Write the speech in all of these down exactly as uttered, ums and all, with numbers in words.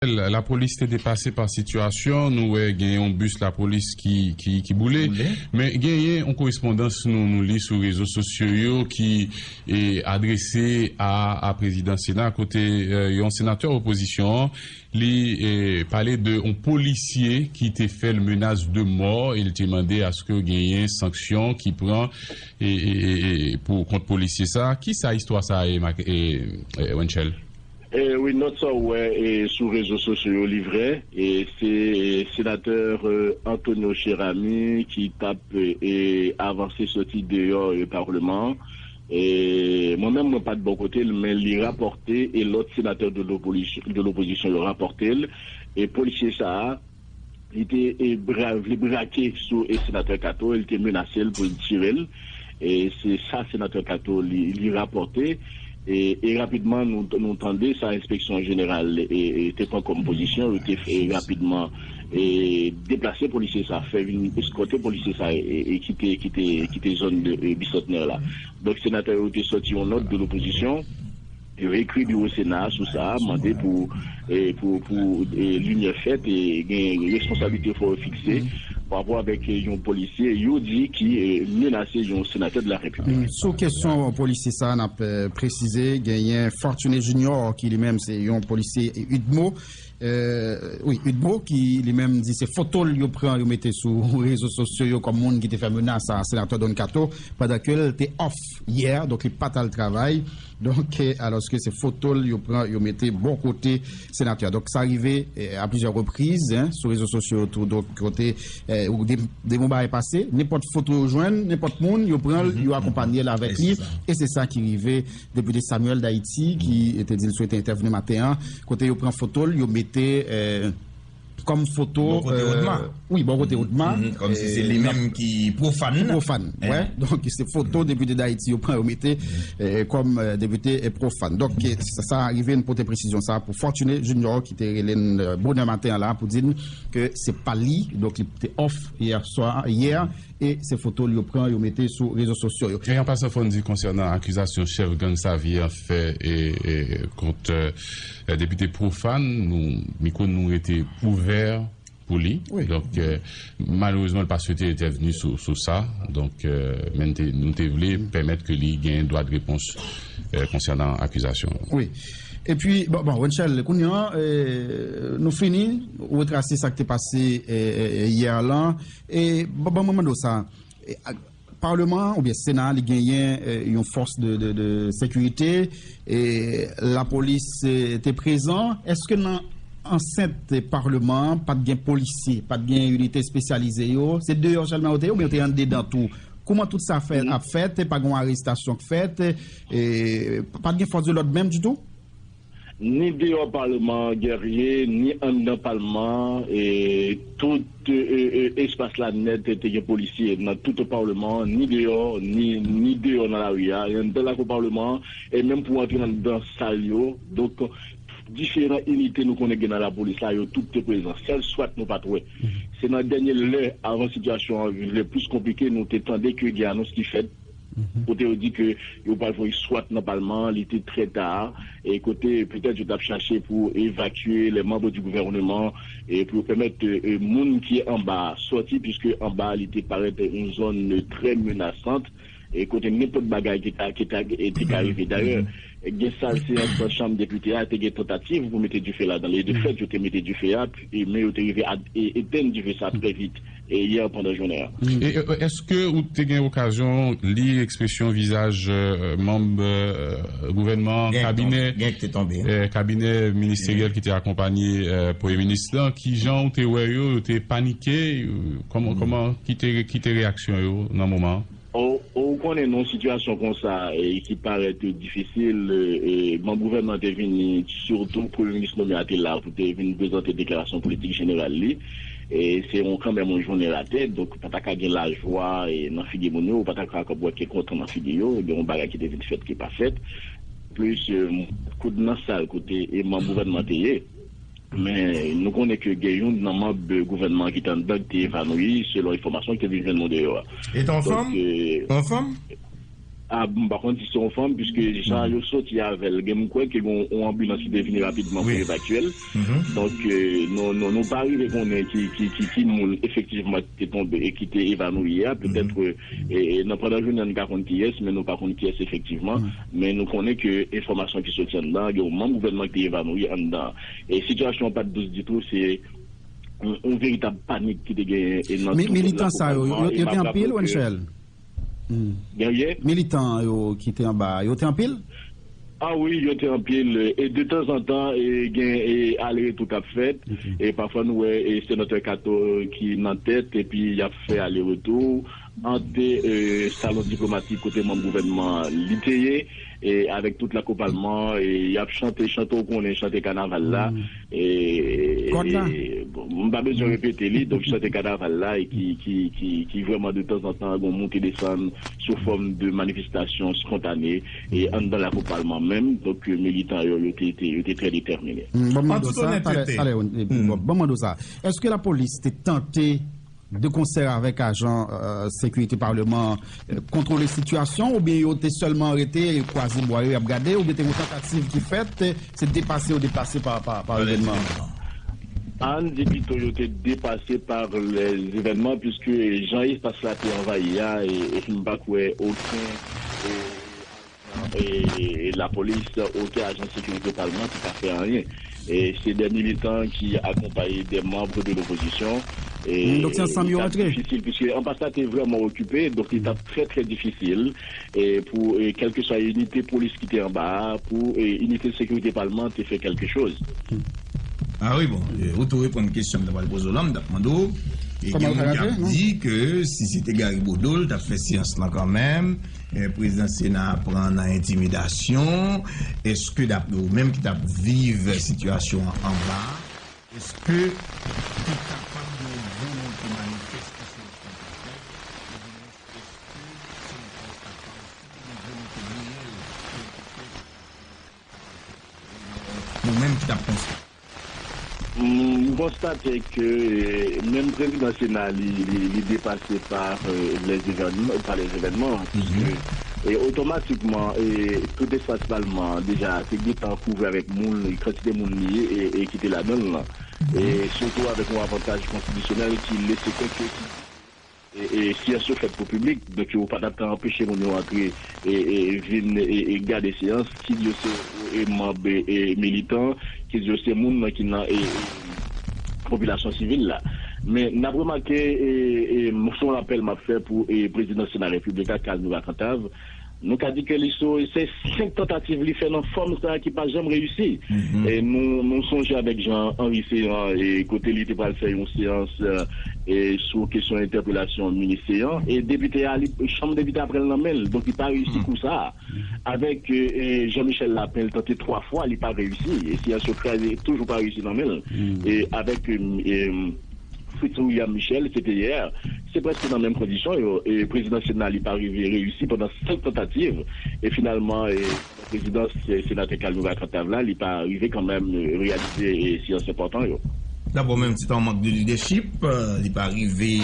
Lapolis te depase pa sitiyasyon, nou wè gen yon bis lapolis ki, ki, ki boule. Men genyen yon korespondans nou, nou li sou rezo sosyo yo ki e, adrese a, a prezidan Sena, kote e, yon senatè opozisyon an, li e, pale de yon polisye ki te fè l menas de mò, e l te mande aske genyen sanksyon ki pran e, e, e, e, pou kont polisye sa. Ki sa istwa sa ye, Mak- e, e, Wenchel? E, wi, nòt sa w wè e, sou rezo sosyo yo, li vrè. E, se e, senatè e, Antonio Cheramy ki t ap e, avanse soti deyò e, Palman an. E, mwen menm, mwen pa t bò kote l, men li rapòte, e lòt senatè de lopozisyon, de lopozisyon yo rapòte l. E polisye sa a, li te e, bra, vle brake sou e, senatè Kato, e li te menase l pou l tire l. E se sa senatè Kato li, li rapòte. E, e rapidman, nou, nou tande sa enspeksyon jeneral e, e, te pran kòm pozisyon, yo te fè rapidman e, deplase polisye sa, fè vin eskòte polisye sa e, e, ki te, ki te, ki te zòn de e, Bisantnè la. Donk, senatè yo te sòti yon nòt de lopozisyon. Yo ekri biwo Sena a sou sa, mande pou, e, pou, pou e, limyè fèt e gen responsablite fò yo fikse pa rapò avèk e, yon polisye yo di ki e, menase yon senatè de la Repiblik. Mm, sou kesyon polisye sa, n ap e, presize, genyen Fortuné Junior, ki li menm se yon polisye UDMO. E, wi, UDMO, ki li menm di se foto l yo pran, yo mete sou rezo sosyo yo kòm moun ki te fè menas a senatè Don Kato, pandan ke l te off yè, donk li pa t al travay. Donk, e, alòske se foto l yo pran, yo mete bò kote senatè a. Donk, sa rive e, a plizyè repriz, en, sou rezo sosyo yo tou. Donk, kote e, ou de, de moun bagay pase, nenpòt foto yo jwenn, nenpòt moun, yo pran l, yo akonpanye l avèk li. E se sa ki rive depite Samuel D'Haïti, ki te di l swete entèvni maten an, kote yo pran foto l, yo mete e, kòm foto bò kote e, Odma. Wi, bò kote Odma. Mhm, kòmsi se li menm ki pwofàn nan. Pwofàn, wè. Donk, se foto depite D'Haïti yo pran, yo mete e, kòm e, depite e, pwofàn. Donk, e, sa, sa rive n pote presizyon sa pou Fortuné Junior, ki te rele n e, bonè maten an la pou di n ke se pa li, donk li te off yè swa, yè, e se foto l yo pran, yo mete sou rezo sosyo yo. E an pasan, fò n di konsènan akizasyon chèf gang Savye an fè e, e, kont e, depite pwofàn, nou, mikwo nou rete ouvè pou li. Wi. Donk, e, malerezman, li pa swete entèvni sou, sou sa. Donk, e, men te, nou te vle pèmèt ke li gen dwa de repons e, konsènan akizasyon. Wi. Epi, bon, bon, Wenchel, kounye a, e, nou fini, ou retrase sa k te pase e, e, e, yè lan. E, bon, bon, mwen mande w sa. E, a, Palman an oubyen Sena a, li genyen e, yon fòs de, de, de sekirite, e lapolis e, te prezan. Èske nan ansent Palman an, pa t gen polisye, pa t gen inite espesyalize yo? Se deyò sèlman yo te ye, oubyen yo te anndedan tou? Kouman tout sa fè, ap fèt, e pa gen arestasyon k fèt, e pa t gen fòs de lòd menm ditou? Ni deyò Palman an, Guerrier, ni anndan Palman an, e tout e, e, espas la nèt te gen polisye nan tout Palman an, ni deyò, ni, ni deyò nan lari a, e anndan lakou Palman an, e menm pou antre anndan sal yo. Donk, diferan inite nou konnen gen nan lapolis la, yo tout te prezan. Sèl swat nou pa t wè. Se nan dènye lè, avan sitiyasyon an vin plis konplike, nou te tande ke gen anons ki fèt, kote yo di ke yo pral voye swat nan Palman an, li te trè ta, e kote petèt yo t ap chache pou evakye les membres du gouvernement, e pou yo pèmèt e, e, moun ki anba a sòti, piske anba a li te parèt yon zòn trè menasant, e kote nenpòt bagay ki ta, ki ta, e, te ka rive. Dayè, gen sal seyans nan chanm depite a, te gen tantativ pou mete dife ladan l. E de fèt, yo te mete dife a, e, men yo te rive a, e, etenn dife sa trè vit, e, yè pandan jounen an. E, e, èske ou te gen okazyon li ekspresyon vizaj e, manm e, gouvènman, kabinè, e, kabinè ministeryèl ki te akonpanye e, premye minis lan? Kijan ou te wè yo? Yo te panike? Kòman, kòman, ki te, ki te reyaksyon yo nan moman an? Ou, ou konnen nan yon sitiyasyon konsa, e, ki parèt difisil, e, e, bon, gouvènman te vini, sitou premye minis nome a te la pou te vin prezante deklarasyon politik jeneral li. E se yon, kanmenm, yon jounen latè, donk pa ta ka gen lajwa e, nan figi moun yo, ou pa ta ka wè ke kontan nan figi yo, gen yon bagay ki te vin fèt ki pa fèt. Plis, e, kote nan sal kote e manm gouvènman te ye. Men nou konnen ke gen youn nan manm gouvènman ki te anndan ki te evanouyi, selon enfòmasyon ki te vin jwenn nou deyò a. E te yon fanm? Yon fanm? A, m pa konn si se yon fanm, piske jan yo soti avè l, gen m kwè ke gen yon anbilans ki te vini rapidman pou evakye l. Donk, euh, nou, nou, nou pa rive konnen ki, ki, ki, ki moun efektivman ki te tonbe e ki te evanouyi a. Petèt, euh, e, e, nan pandan jounen an, nou ka konn kiyès, men nou pa konn kiyès efektivman. Men nou konnen ke enfòmasyon ki soti anndan, gen yon manm gouvènman ki te evanouyi anndan. E sitiyasyon an pa t dous ditou, se yon, yon veritab panik ki te genyen e nan tout zòn nan. Militan sa yo, yo, yo te anpil, Wenchel? Dèyè? Militan yo ki te anba, yo te anpil? A wi, yo te anpil. E de tanzantan, e gen, e, ale retou k ap fèt. E pafwa nou wè, e, senatè Kato ki nan tèt, epi y ap fè ale retou ant, e, salon diplomatik kote manm gouvènman li te ye, e, avèk tout lakou palman, e, y ap chante, chante w konnen, chante kanaval la. E, e, bon, m pa bezwen repete li, donk chante kanaval la, e ki, ki, ki, ki vrèman de tanzantan gon moute desann sou fòm de manifestasyon spontane, e anndan lakou palman menm, donk, militan yo, yo te, te, yo te trè detèmine. Ban m mande w sa, talè, talè, bon, ban m mande w sa. Èske lapolis te tante de konsè avèk ajan, euh, sekirite palman, euh, kontwole sitiyasyon, oubyen yo te sèlman rete kwaze bwa yo, y ap gade, oubyen te gen yon tantativ ki fèt, se depase yo depase pa, pa, pa evènman an? Ann di pito yo te depase pa lèzevènman, piske jan espas la te anvayi a, e, e m pa kwè okenn, e, e, lapolis, okenn ajan sekirite palman ki ka fè anyen. E se de militan ki akonpaye de manm de lopozisyon. E donk, se ansanm yo antre? Difisil, piske anpas la te vrèman okipe, donk li t ap trè, trè difisil, e pou, e, kèlkeswa inite polis ki te anba a, pou, e, inite sekirite palman te fè kèlke choz. A wi, bon, e, ou tou reponn kesyon m ta pral poze w la, m t ap mande w. E gen moun k ap di ke si se te Gary Bodeau, l t ap fè seyans lan kanmenm. E, prezidan Sena a pran nan entimidasyon. Èske, dapre ou menm ki t ap viv sitiyasyon an anba, èske te kapab gen yon volonte manifès pou seyans lan ta fèt? Oudimwens, èske se yon konsta pa w, si te gen volonte reyèl pou l te fèt, ou menm ki t ap konsa? M konstate ke, eh, menm prezidan Sena, li, li, li depase pa, eh, lèzevènman, pa lèzevènman, piske, eh, otomatikman, eh, tout espas palman an deja te gentan kouvri avèk moun, kantite moun li ye, e, e ki te ladan l lan. E sitou avèk yon avantaj konstitisyonèl ki lese kwè ke e, e, seyans yo fèt pou piblik, donk yo pa t ap ka anpeche moun yo antre e, e, vin e, e, gade seyans, kit yo se e, manm e, e, militan, kit yo se moun nan ki nan e, e, popilasyon sivil la. Men n ap remake, e, e, m, se yon rapèl m ap fè pou e, prezidan Sena Repiblik la, Carl Murat Cantave, nou ka di ke li sou, se senk tantativ li fè nan fòm sa a ki pa janm reyisi. E nou, nou sonje avèk jan Henri Céant, e kote li te pral fè yon seyans, e, e sou kesyon entèpelasyon minis Céant, e depite a, li, chanm depite a pran l nan men l, donk li pa reyisi kou sa a. Avèk, e, e, Jean Michel Lapin, li tante twa fwa, li pa reyisi, e seyans yo kraze, toujou pa reyisi nan men l. E avèk, e, e, Fritz William Michel, se te yè, se prèske nan menm kondisyon yo. E prezidan Sena, li pa rive reyisi pandan senk tantativ. E finalman, e, prezidans, e, senatè Carl Murat Cantave la, li pa rive kanmenm, e, reyalize, e, seyans enpòtan yo. Dabò, menm se ta yon mank de lidèchip, e, li pa rive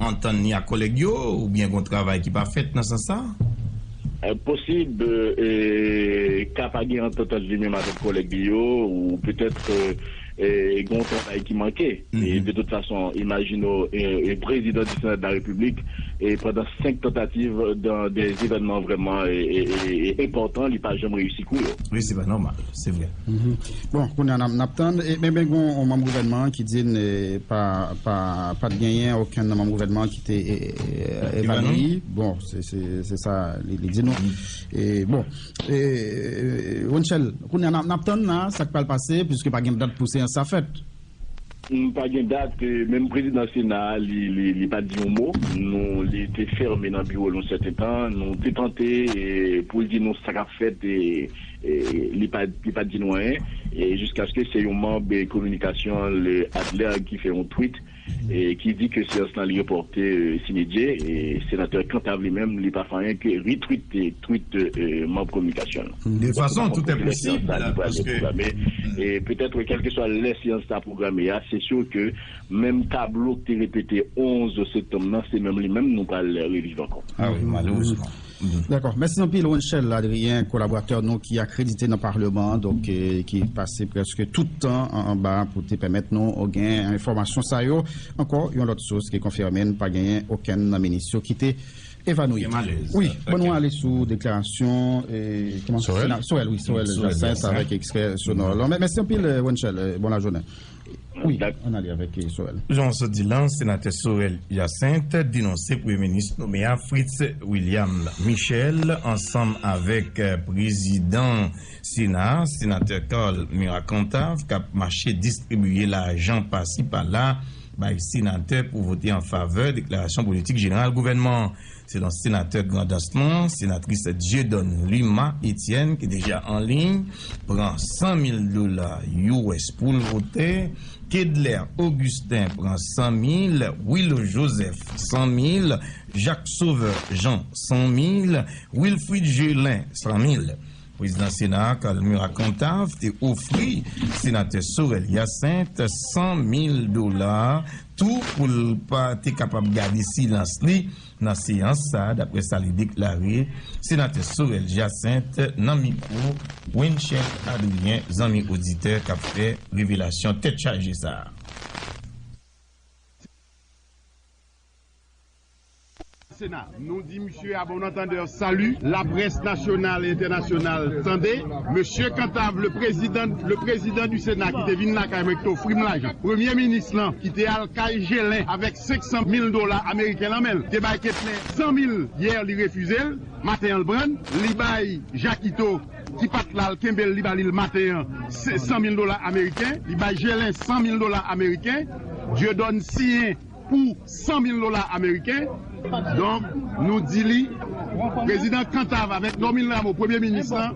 antann li ak kòlèg yo, oubyen gon travay ki pa fèt nan sans sa? E, posib, e, ka pa gen antant ant li menm avèk kòlèg li yo, ou petèt, e, e, gen yon travay ki manke. E, de tout fason, imajine w, e, e, prezidan di Sena de la Repiblik, e, pandan senk tantativ dan de evènman vrèman, e, e, e, e, enpòtan, li pa janm reyisi kou yo. Wi, se pa nòmal, se vre. Bon, kounye a n ap, n ap tann, e, men, men gen yon manm gouvènman an ki di n, e, pa, pa, pa t genyen okenn nan manm gouvènman ki te, e, e, e, evanouyi. Bon, se, se, se sa li, li di nou. E, bon, E, e, Wenchel, kounye a n ap, n ap tann la, sa k pral pase, piske pa gen dat pou seyans sa fèt. M, pa gen dat, e, menm prezidan Sena a, li, li, li pa t di yon mo. Nou, li te fèmen nan biwo l yon sèten tan. Nou te tante, e, pou l di nou sa k ap fèt, e, e, li pa, li pa t di nou anyen. E, jiskaske se yon manm, e, kominikasyon, le Adler, ki fè yon tweet, e ki di ke seyans lan li repòte, e, simedye, e senatè Cantave li menm, li pa fè anyen ke retweete tweet, e, manm kominikasyon an. De fason, tout est possible, paske e petèt, kèlkeswa lè seyans sa pwograme a, se si ke menm tablo ki te repete onz septanm nan, se menm li menm nou pral reviv ankò. A wi, malerezman. Dakò. Mèsi anpil, Wenchel Adrien, kolaboratè nou ki akredite nan Palman an, donk, eh, ki pase prèske tout tan an, anba pou te pèmèt nou, oh, gen enfòmasyon sa yo. Ankò, yon lòt sous ki konfime n pa genyen okenn nan minis yo ki te evanoui. Wi, bon, nou ale sou deklarasyon, eh, kòman? Sorel? Sena-, Sorel, wi, Sorel Jacinthe avèk ekstrè sonò. Mè-, mèsi anpil, eh, Wenchel, eh, bon lajounen. Wi, ann ale avèk, eh, Sorel. Jan w sot di lan, senatè Sorel Jacinthe denonse premye minis nome a Fritz William Michel ansanm avèk, eh, prezidan Sena, senatè Carl Murat Cantave, k ap mache distribiye lajan pasi pala bay senatè pou vote an favè deklarasyon politik jeneral gouvènman an. Selon senatè Grandans lan, senatris Dieudonne Lima Etienne, ki deja an liy, pran san mil dola U S pou l vote, Kedler Augustin pran san mil, Willo Joseph san mil, Jacques Sauveur Jean san mil, Wilfrid Gelin san mil. Prezidan Sena a, Carl Murat Cantave, te ofri senatè Sorel Jacinthe san mil dola tou pou l pa te kapab gade silans li nan seyans sa a, daprè sa li deklare. Senatè Sorel Jacinthe nan mikwo Wenchel Adrien, zanmi oditè k ap fè revelasyon tèt chaje sa a. Sena, nou di misye a bon antandè, sali, laprès nasyonal e entènasyonal tande, mesye Cantave, le président, le président du Sénat ki te vin lakay mwen, ki te ofri m lajan, premye minis lan ki te al kay Gelin avèk senk san mil dola ameriken nan men l, te bay Kedler san mil yè, li refize l, maten an l pran l, li bay Jakito ki pa t la, l kenbe l, li ba li l maten an, se san mil dola ameriken, li bay Gelin san mil dola ameriken, Dieudonne siyen pou san mil dola ameriken. Donk, nou di li, prezidan Cantave avèk Normil Rameau, premye minis lan,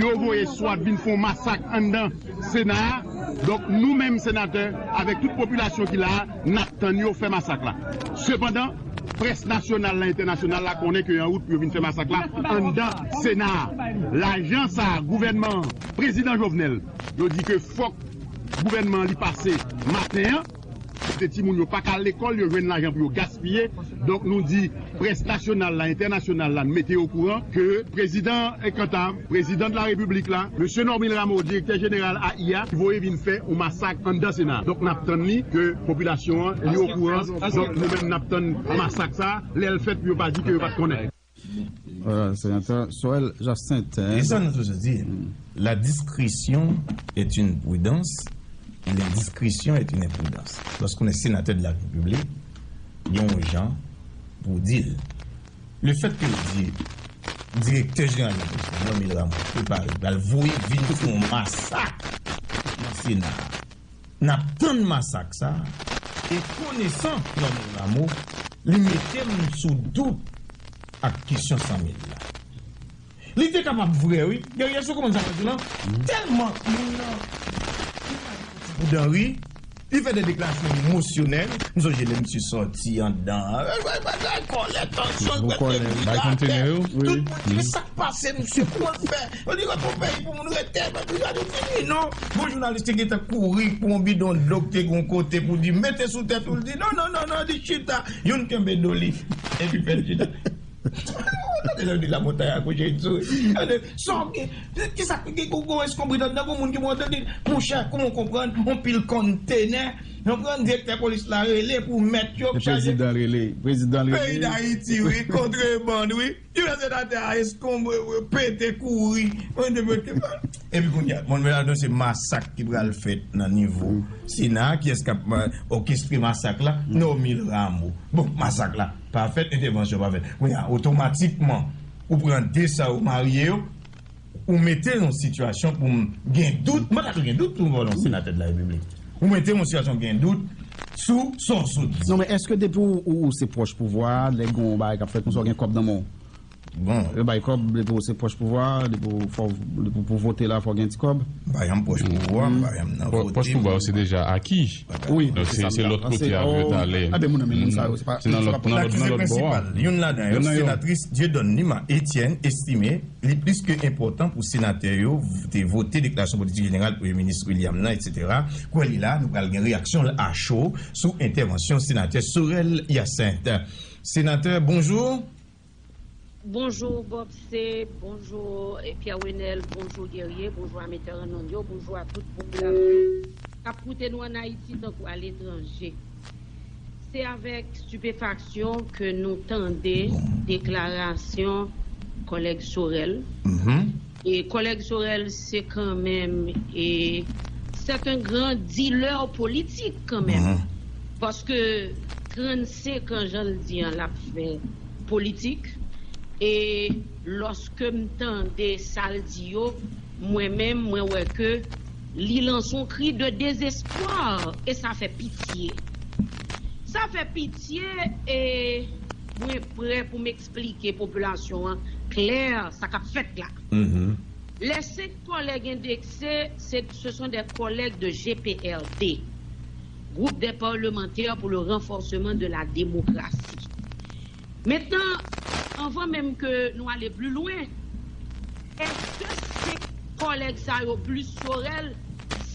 yo voye swat vin fè yon masak anndan Sena a. Donk, nou menm senatè, avèk tout popilasyon ki la a, n ap tann yo fè masak la. Sepandan, près nasyonal la, entènasyonal la konnen ke yo an wout pou yo vin fè masak la anndan Sena a. Lajan sa a, gouvènman an, prezidan Jovenel, yo di ke fòk gouvènman an li pase maten an. Kote timoun yo pa ka al lekòl, yo jwenn lajan pou yo gaspiye. Donk, nou di près nasyonal la, entènasyonal la, n mete yo okouran ke prezidan Cantave, prezidan de la Repiblik la, mesye Normil Rameau, direktè jeneral A I A, voye vin fè yon masak anndan Sena. Donk, n ap tann li ke popilasyon an, li okouran. Donk, nou menm, n ap tann masak sa a, lè l fèt, pou yo pa di ke yo pa t konnen. Voilà, senatè Sorel Jacinthe, hein. E sa nou toujou di, la discrétion est une prudence, l'indiscrétion est une imprudence. Lòske w se senatè de la République, gen yon jan pou w di l. Le fait que l di direktè jeneral la polis, Normil Rameau, prepare, pral voye vin fè yon masak nan Sena a. N ap tann masak sa a, e konesan Normil Rameau, li mete m sou dout ak kesyon san mil la. Li te kapab vre, wi. Guerrier, sou kòman sa pase lan? Tèlman moun nan, li pa gen ti bout anri, li fè de deklarasyon emosyonèl. M sonje lè misye sòti anndan an, kòlè, tansyon, tout moun di, men sa k pase, misye, kòman l fè? Yo di, "Rete yon peyi pou moun rete, men pou gade fini, non." Bon, jounalis te gentan kouri pou yon bidon dlo ki te gen yon kote pou di, "Mete sou tèt ou." L di, "Non, non, non, non," di, "chita." Youn kenbe do li, epi fè l chita. Tande lè yo di la montagne accouche d'une souris. Tande, sa w gen, kisa ki gen gon eskonbrit anndan, gon moun ki pran tande, monchè, kòman w konprann, yon pil kontenè, yon pran direktè polis la rele pou mèt yo chaje. Prezidan rele, prezidan rele. Peyi Dayiti, wi, kontrebann, wi. Ti lè senatè a eskonbre, pete, kouri. Epi kounye a, moun vin anonse masak ki pral fèt nan nivo Sena a. Kiyès k ap, euh, òkestre masak la? Normil Rameau. Bon, masak la pa fèt, entèvansyon pa fèt. Kounye a, otomatikman, ou pran de sa yo marye yo, ou mete l nan sitiyasyon pou m gen dout, mwen pa tou gen dout pou m vòlè yon senatè de la Repiblik. Ou mete l nan sitiyasyon gen dout sou sa w sot di. Non, men èske depi w, ou, ou se pwòch pouvwa a, lè gen yon bagay k ap fèt konsa, w gen kòb nan men w? Bon. Yo bay kòb, depi w se pwòch pouvwa a, depi w fò, depi w pou vote la, fò w gen ti kòb? M pa janm pwòch pouvwa, m pa janm nan vote. Pwòch pouvwa yo se deja aki. Wi, donk se, se lòt kote a pou yo t ale. Enben, moun nan men moun sa yo, se pa, se nan lòt, nan lòt, nan lòt bò a. Youn ladan yo, senatris Dieudonne Lima Etienne, estime li plis ke enpòtan pou senatè yo te vote deklarasyon politik jeneral Premye Minis William nan, etsetera. Kwè li la, nou pral gen reyaksyon l a cho sou entèvansyon senatè Sorel Hyacinthe. Senatè, bonjou. Bonjou Bob C, bonjou eh, Pierre Wenel, bonjou Guerrier, bonjou a metè an onn yo, bonjou a tout popilasyon k ap koute nou ann Ayiti tankou aletranje. Se avèk stipefaksyon ke nou tande deklarasyon kòlèg Sorel. E kòlèg Sorel se kanmenm e c'est un grand dealer politik kanmenm. Paske trannsenk an, jan l di an, l ap fè politik. E lòske m tande sa l di yo, mwen menm, mwen wè ke li lanse yon kri de dezespwa e sa fè pitye. Sa fè pitye e mwen prè pou m eksplike popilasyon an klè sa k ap fèt la. Les cinq collègues indexés, c'est, ce sont des collègues de G P R D, Groupe des parlementaires pour le renforcement de la démocratie. Mentnan, anvan menm ke nou ale pli lwen, èske se kòlèg sa yo plis Sorel,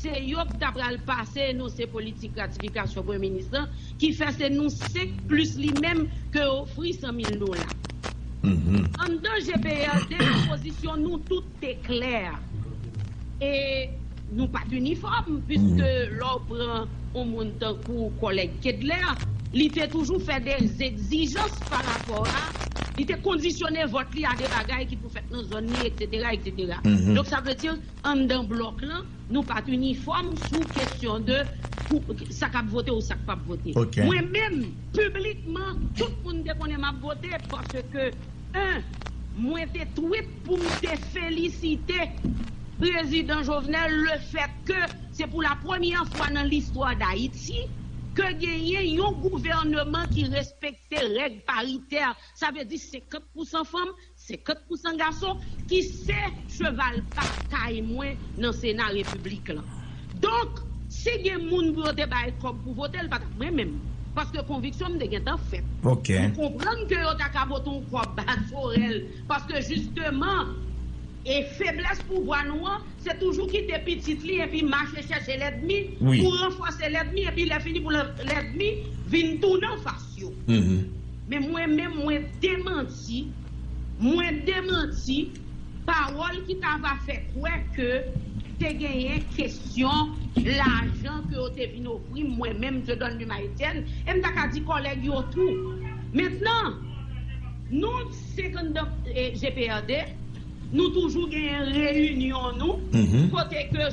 se yo k ta pral pase enonse politik gratifikasyon premye minis lan, ki fè se nou senk plis li menm ke ofri san mil dola? Anndan G P R D, pozisyon nou tout te klè. E nou pa t inifòm, piske lè w pran yon moun tankou kòlèg Kedler, li te toujou fè de egzijans pa rapò a, li te kondisyone vòt li a de bagay ki pou fèt nan zòn li, etsetera, etsetera. Donk, sa vle di, anndan blòk lan, nou pa t inifòm sou kesyon de pou, sa k ap vote ou sa k p ap vote. Mwen menm, piblikman, tout moun te konnen m ap vote paske, en, mwen te tweet pou m te felisite prezidan Jovenel lefètke se pou la premyè fwa nan listwa Dayiti ke genyen yon gouvèneman ki respekte règ paritè. Sa vle di senkant pousan fanm, senkant pousan gason, ki se cheval batay mwen nan Sena Repiblik lan. Donk, si gen moun pou yo te bay kòb pou vote l, pa t ap mwen menm. Paske konviksyon m te gentan fèt. M konprann ke yo ta ka vote yon kòb ba Sorel. Paske jisteman, e feblès pouvwa nou an, se toujou kite pitit li epi mache chèche lènmi pou ranfòse lènmi, epi lè fini pou lènmi vin tounen anfas yo. Men mwen menm, mwen demanti, mwen demanti pawòl ki ta va fè kwè ke te genyen kesyon lajan ke yo te vin ofri m, mwen menm, Dieudonne Dumas Etienne, e m ta ka di kòlèg yo tou. Mentnan, nou, senkant G P R D, nou toujou genyen reyinyon nou, kote ke